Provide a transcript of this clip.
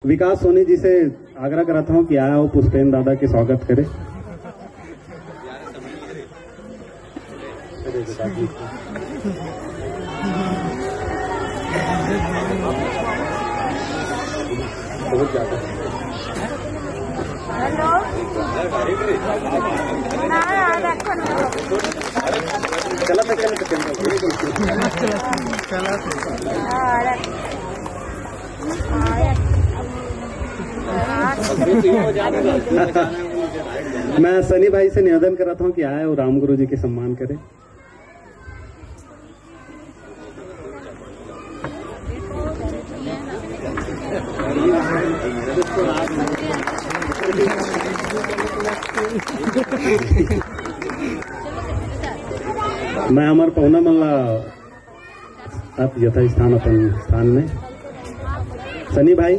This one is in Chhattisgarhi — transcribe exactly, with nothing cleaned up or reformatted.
विकास सोनी जी से आग्रह करत हूँ कि आए अउ पुष्पेंद्र दादा के स्वागत करे। बहुत ज्यादा। हेलो। हाँ, हाँ, रखो ना। चला था, चला था, चला था। हाँ, रख। मैं सनी भाई से निवेदन करत हूँ कि आए अउ राम गुरु जी के सम्मान करे। मैं हमर पहुना मन ला अब यथास्थान अपन स्थान में। सनी भाई,